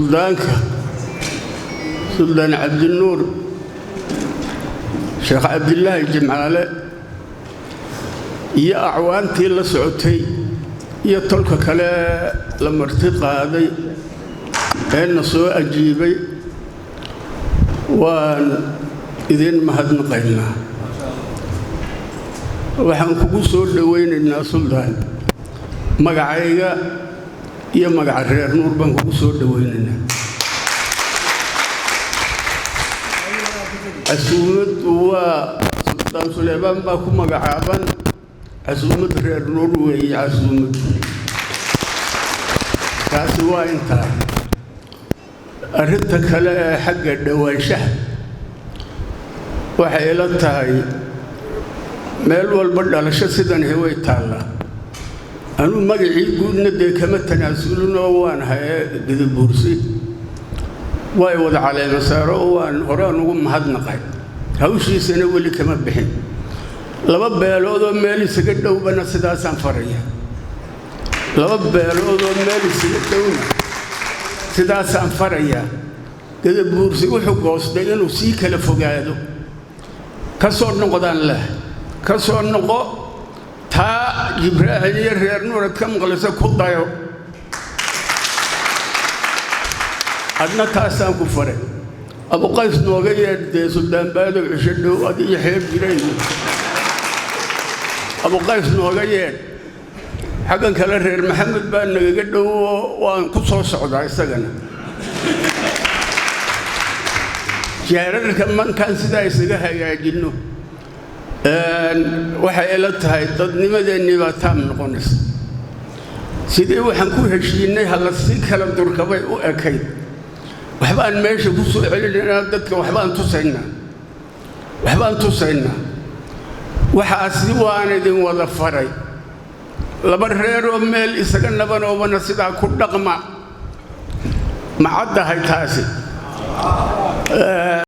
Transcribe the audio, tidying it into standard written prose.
Suldaanka, Suldaan Cabdinuur Sheekh Cabdilaahi Jimcaale, iyo acwaantii la socotay iyo tolka kale la marti qaaday eena soo ajiibay, waan idiin mahadnaqaynaa. Waxaan kugu soo dhowaynaynaa, Suldaan, magacayga iyo magaca Reer Nuur baan kugu soo dhowaynaynaa. Casuumaddu waa Suldaan Suleymaan baa ku magacaaban, casuumad Reer Nuur weeye casuumaddu. Taasi waa intaa. Arrinta kale ee xagga dhowaanshaha, waxay ila tahay meel walba dhalasho sidani way taallaa. Anuu magacii guudna dee kama tanaasulin oo waan haye Gadabuursi way wada caleema saaro oo waan horaan ugu mahadnaqay, hawshiisana weli kama bixin. Laba beeloodoo meel isaga dhowbana sidaasaan faraya, laba beeloodoo meel isaga dhowna sidaasaan farayaa. Gadabuursi wuxuu goostay inuu sii kala fogaado. Ka soo noqdaan leh, ka soo noqo. Taa Jibraahin iyo Reer Nuurad ka maqlaysa ku dayo adna, taasaan ku faray. Abuqays nooga yeedh dee, Suldaan Baadow, cisho dhow ad iyo xeeb jirayno, Abuqays nooga yeedh. Xaggan kale Reer Maxamed baa nagaga dhowo, waan ku soo socdaa isagana. Jaararka markaan sidaa isaga hagaajinno, waxay ila tahay dadnimadeennii baa taam noqonaysa. Sidii waxaan ku heshiinay hala sii kala durkabay u ekayd. Waxbaan meesha ku soo celinaynaa dadka, waxbaan tusaynaa, waxbaan tusaynaa. Waxaasi waan idin wada faray. Laba reeroo meel isaga nabanoobana sidaa ku dhaqma. Ma caddahay taasi?